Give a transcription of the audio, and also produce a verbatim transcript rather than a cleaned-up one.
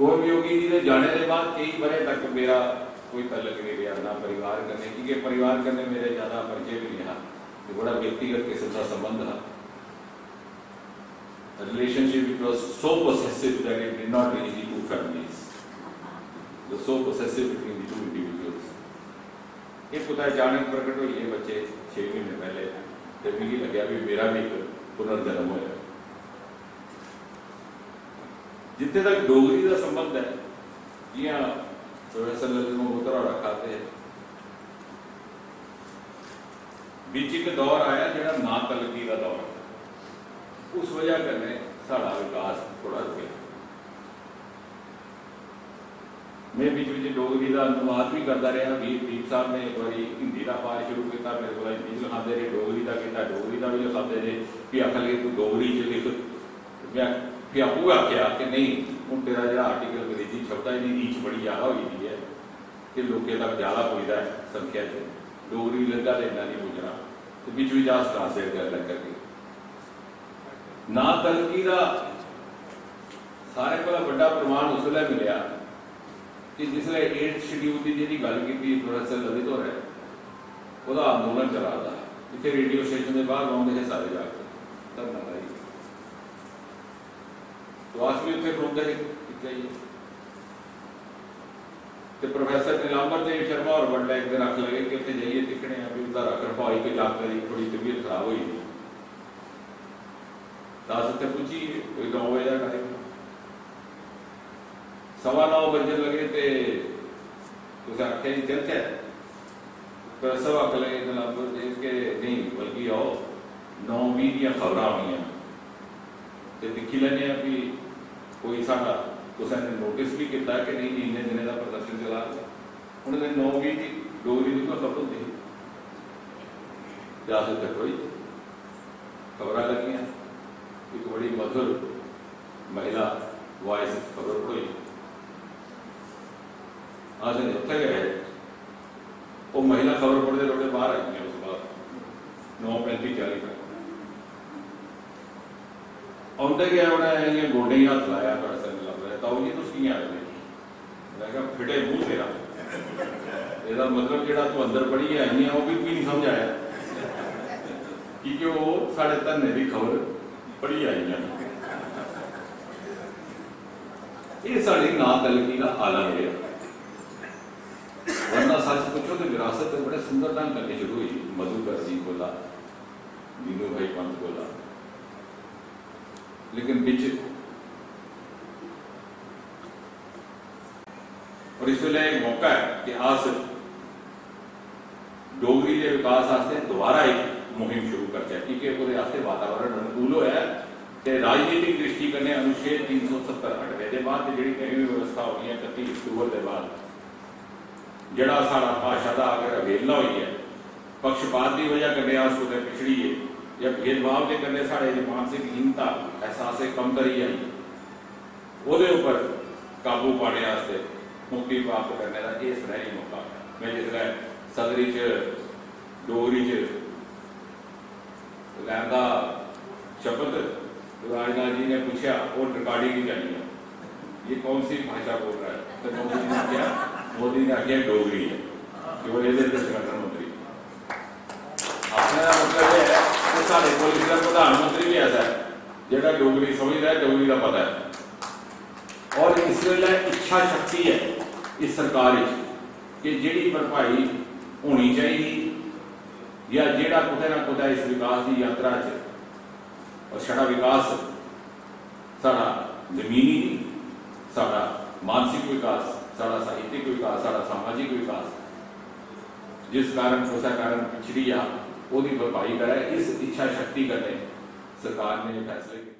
मोहन योगी जी दे जाने दे बाद केई ब'रें तक मेरा कोई तलक नेईं रेहा, ना परिवार कन्नै, की के परिवार कन्नै मेरे ज्यादा परिचय बी नेईं हा। ते बड़ा व्यक्तिगत किस्म दा संबंध हा। A relationship which was so possessive that it did not reach the two families. It was so possessive between the two individuals. एह् कुतै अचानक प्रकट होई गे बच्चे छे म्हीने पैह्ले, ते मिगी लग्गेआ भी मेरा बी इक पुनर्जन्म होया। जित्थे तक डोगरी दा संबंध ऐ, जियां प्रोफेसर ललित मगोत्रा होर आखा दे, बिच इक दौर आया जेह्ड़ा ना तलकी दा दौर, उस वजह कन्नै साढ़ा विकास थोड़ा रुकेआ। में बिच बिच डोगरी दा अनुवाद भी करदा रेहा। वीर दीप साहब ने इक बारी हिंदी दा पार शुरू किया, मेरे को हिंदी च लिखाते रहे, डोगरी का किया, डोगरी का भी लिखाते रहे। फिर आखन लगे, "तू डोगरी च लिख।" मैं फिर आपूं गै आखेआ कि नेईं, हून तेरा जेह्ड़ा आर्टिकल अंग्रेजी छपदा, एह्दी रीच बड़ी ज्यादा होई दी ऐ, ते लोकें तक ज्यादा पुजदा ऐ संख्या च। डोगरी लैंदा ते इन्ना नहीं पुज्जना, ते बिच बिच अस ट्रांसलेट करी लैगे। ना तलकी दा सारे कोला बड्डा प्रमाण उस वेले मिलेआ कि जिसलै एट्थ शेड्यूल दी जेह्ड़ी गल्ल कीती प्रोफेसर ललित होरें, ओह्दा आंदोलन चला दा हा। इत्थै रेडियो स्टेशन दे बाहर बौंह्दे हे सारे जागत, धरना लाइयै। तो अस बी उत्थै खड़ोते हे, इत्थै आइयै। ते प्रोफेसर नीलांबर देव शर्मा होर बडलै इक दिन आखन लगे कि उत्थै जाइयै दिक्खने आं, भी उं'दा रख रखाव, इक जागतै दी थोह्ड़ी तबीयत खराब होई दी। ते अस उत्थै पुज्जी गे, कोई नौ बजे दा टाइम हा। सवा नौ बजन लगे ते कुसै आखेआ, "जी, चलचै?" प्रोफेसर आखन लगे, "नीलांबर देव, के नेईं, बल्कि आओ, नौ बीह् दियां खबरां आनियां, ते दिक्खी लैन्ने आं भी कोई साढ़ा कुसै ने नोटिस बी कीता कि नेईं, इन्ने दिनें दा प्रदर्शन चला दा।" उ'नें दिन नौ बीह् दी डोगरी दी कोई खबर होंदी ही, ते अस उत्थै खड़ोई गे। खबरां लग्गियां, इक बड़ी मधुर महिला वॉइस च खबर पढ़ोई। अस उत्थै गै हे। ओह् महिला खबर पढ़दे रौंह्दे, बाहर आई गेइयां उस बार नौ पैंती चाली पर। औंदे गै उ'नें इ'यां गोडें गी हत्थ लाया, प्रोफेसर ने लब्भेआ, "ताऊ जी, तुस कि'यां आए दे?" में आखेआ, "फिटे मूंह तेरा, एह्दा मतलब जेह्ड़ा तूं अंदर पढ़ियै आई ऐ, ओह् बी तुगी निं समझ आया, की के ओह् साढ़े धरने दी खबर पढ़ियै आई ऐ।" एह् साढ़ी ना तलकी दा आलम रेहा। वरना सच पुच्छो ते विरासत ते बड़े सुंदर ढंग कन्नै शुरू होई, मधुकर जी कोला, दीनू भाई पंत कोला। लेकिन बिच, और इस वेले एह् मौका ऐ कि अस डोगरी दे विकास आस्तै दोबारा इक मुहिम शुरू करचै, की के ओह्दे आस्तै वातावरण अनुकूल होया ऐ। ते राजनीतिक दृष्टि कन्नै अनुच्छेद तीन सौ सत्तर हटने दे बाद ते जेह्ड़ी नमीं व्यवस्था होनी ऐ इकत्ती अक्तूबर दे बाद, जेह्ड़ा साढ़ा भाशा दा अगर अवेलना होई गेआ, पक्षपात दी वजह कन्नै अस कुतै पिछड़ी गे, जां भेदभाव दे कन्नै साढ़े च मानसिक हीनता, एहसास कमतरी आई, ओह्दे उप्पर काबू पाने आस्तै मुक्ति प्राप्त करने दा एह् सनैह्री मौका। में जिसलै सदरी च डोगरी च लैंदा शपथ, राजनाथ जी ने पूछेआ, "वो रिकॉर्डिंग ही जानी है, ये कौन सी भाषा बोल रहा है?" तो मोदी ने आखेआ, मोदी ने आखेआ, "डोगरी है।" केवल एह्दे च संगठन मंत्री। आखने दा मतलब एह् ऐ कि साढ़े कोल इसलै प्रधानमंत्री बी ऐसा ऐ जेह्ड़ा डोगरी समझदा ऐ, डोगरी दा पता ऐ। और इस वेल्लै इच्छा शक्ति ऐ इस सरकार च कि जेह्ड़ी भरपाई होनी चाहिदी जां जेह्ड़ा कुतै ना कुतै इस विकास दी यात्रा च और छड़ा विकास, साढ़ा जमीनी नहीं, साढ़ा मानसिक विकास, साढ़ा साहित्यिक विकास, साढ़ा सामाजिक विकास, जिस कारण कुसै कारण पिछड़ी जा, ओह्दी भरपाई करै। इस इच्छा शक्ति कन्नै सरकार ने एह् फैसले कीते।